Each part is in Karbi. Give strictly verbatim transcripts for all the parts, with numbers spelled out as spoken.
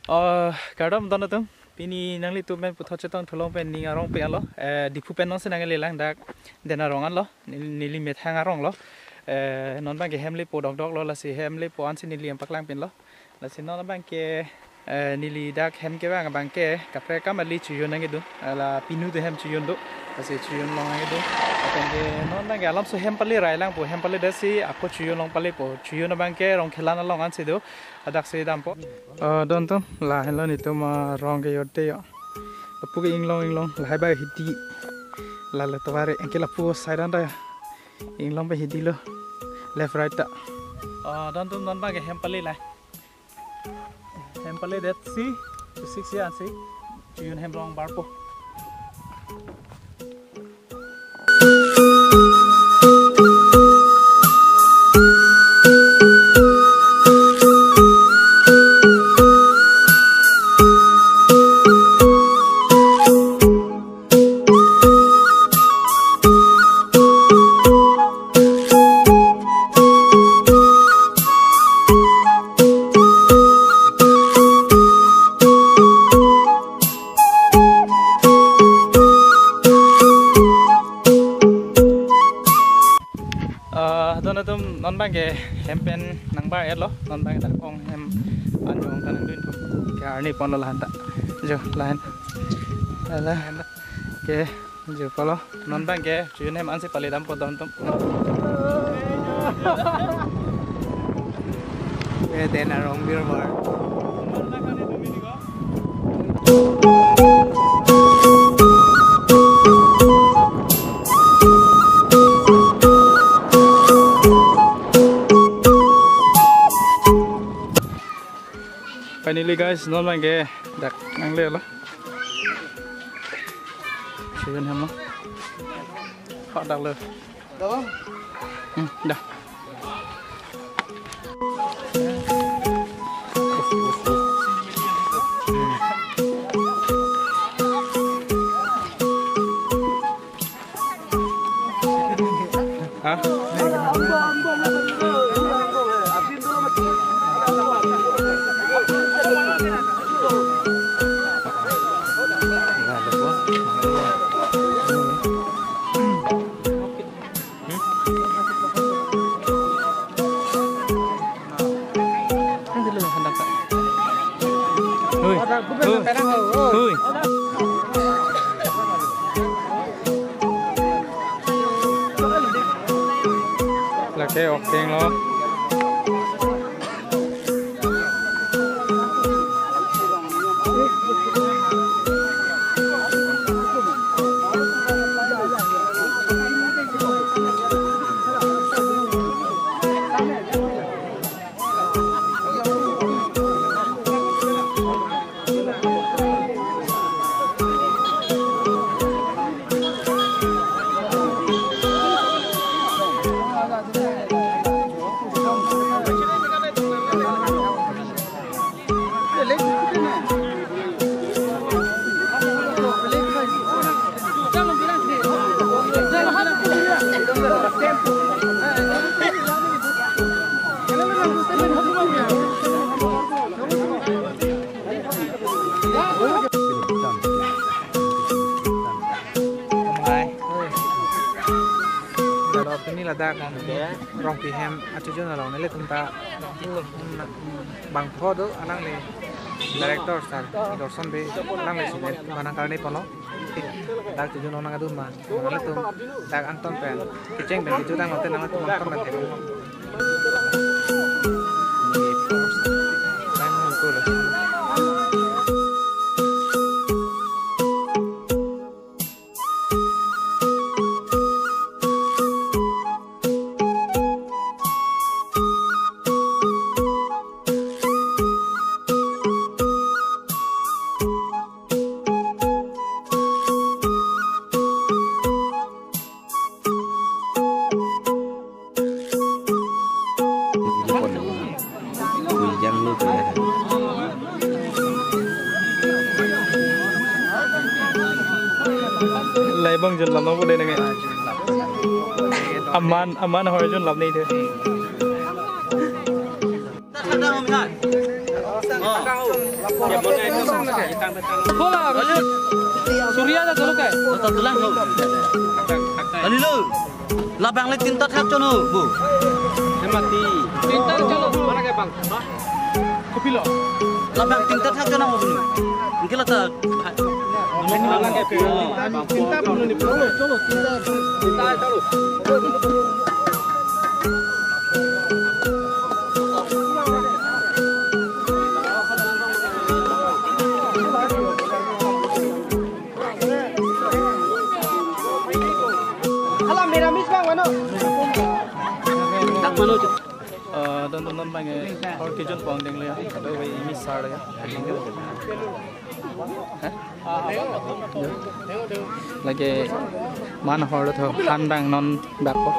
Oh, kardom don atum. Pini nanglitum pen puthot chetong thu along pen ning arong pe alo. Eh, Diphu pen nonsi nanglelang dak Den arong anlo. Neli, neli methang arong lo. Eh, non abangke hem lepo dokdok lo, lasi hem lepo ansi neli hem paklang pinlo. Lasi non abangke, eh, neli dak hem kevang abangke kaprek akam kali chojun nangkedun. Ala pinu te hem chojun do. Lasi chojun long nangkedun. Atengke non abangke alam so hem pale rai lang po, hem pale dasi ako chojun long pale po. Chojun abangke Rongkhelan along ansi do. Adak si dampo. Eh, don atum, lahenlo netum, ah, rong ke yote yo. Lapu ke inglong inglong, lahai bai hidi. Lale tovar anke lapu side an ta inglong bai hidi lo. Left right ta. Eh, don atum, non abangke hem pale la. Hem pale det si, six ya si. Chojun hem rong barpo. Ah, don atum, non abangke hem pen nangbar etlo, non abangke dak ong hem anjong ta nangdun pu. Ke arni ponlo lahan ta. Jo, lahan. Lahan ta. Ke, jo pulo. Non abangke chojun hem ansi pale dampo don atum. Eh, Den arong birmar. Finally guys, non abangke dak nanglelo. Chojun hem lo. Hot dak lo. Hmm, dah. Hah? Hui. Hui. Hui. Lake okteng lo. Hai. Kalau pini ladak Rongpi hem achojun along nelitum ta bangpho do, alangli director sir Dorson Bey, alangli si nangkarni ponlo. Dak chojun along nangkedun ma, nangtum dak angton pen kecheng pen kejut angton pen nangtum angton pen thek. Laibang jun lam nang bude nang. Aman, aman hor jun lam ni de. Hola, Surya da dolo kai. Kota tulang ho. Kali lo. Labang le tinta thak chono, bu. Mati. Tinta cholo, mana ke bang? Kopi lo? Labang tinta thak chono, bu. Angke la ta. Tinta puno ni puno. Cholo, cholo, tinta. Tinta cholo. Hala, meramis bang, mano? Tak mano, Cuk? Eh, don, don, don, bang, eh, hor kejun pon ding le ya. Ado, wei, imi sar le ya. Hah? Lake man hor tho, han dang non bak ko.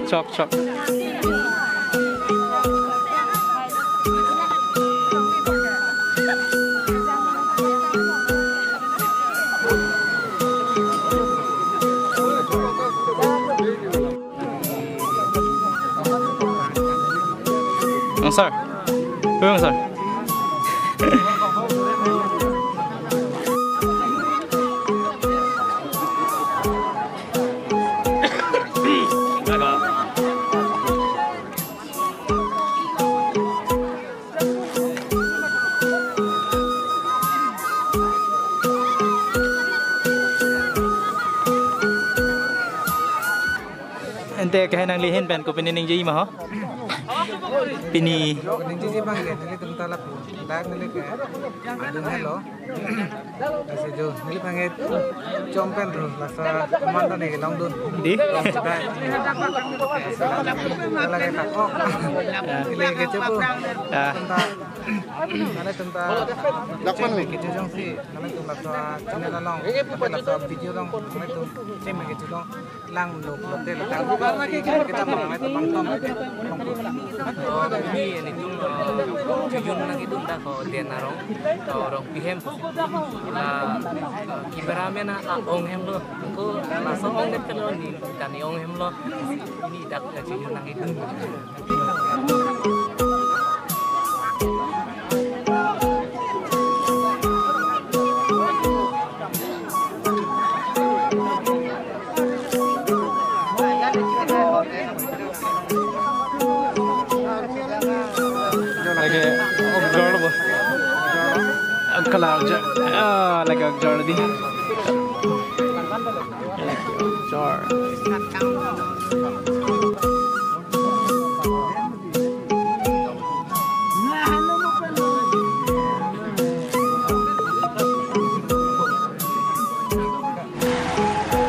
Chok, chok. Oh, sir. Oh, sir. Ante ke nangli ahin pen kopine ningje ma ho? Pini. Ningjeji abang ke, nelitum ta lapu. Dak neli ke adun helo. Lasi jo, neli abang ke chom pen ru, laso komandan ke longdun. Di? Longdun. Lasi lagi tako. Ya. Neli ke cepu. Ya. Tum ta, nelitum ta. Lakman ni. Kecho jongsi, nelitum laso channel along, laso video along, nelitum chem kecho along. Lang lo, lo te lo, lang lo, kita bang, itu bang tom, itu bang tom. Oh, ini, ini tum, eh, Chojun nangkedun ta ko Den Arong, ko Rongpi hem. La, eh, cameraman a, a-ong hem lo. Ko laso ong det ke lo ni, tani ong hem lo. Ini dak, eh, Chojun nangkedun. Lake okjor bo. Kalar ja. Ah, lake okjor di. Lake okjor.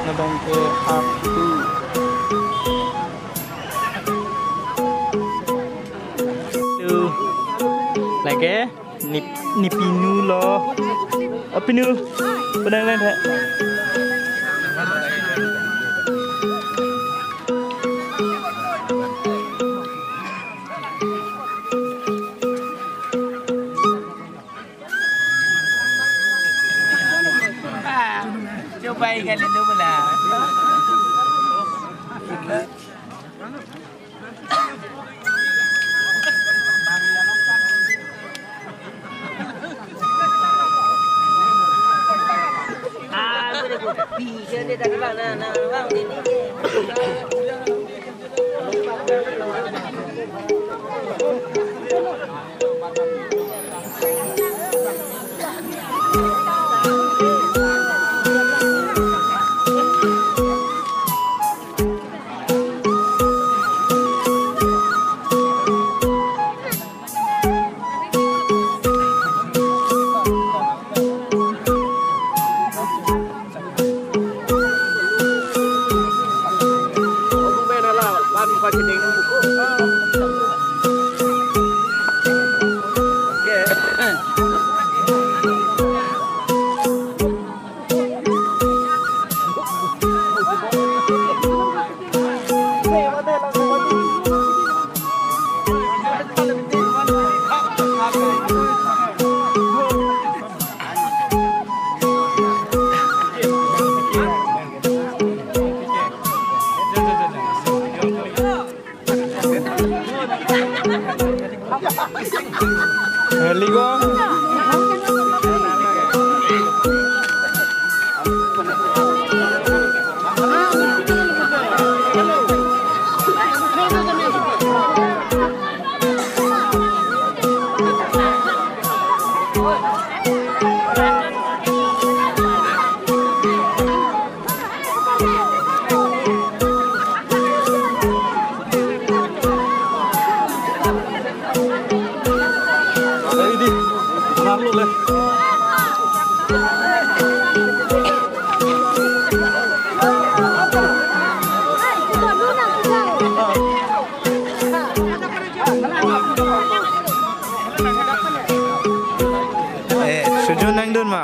Nabang ke hap tu. Tu. Lake. Ni, ni pinu lo. Oh, pinu. Pedang lang, ha. Pai kali tu pula. Eh, sujun nangdun ma.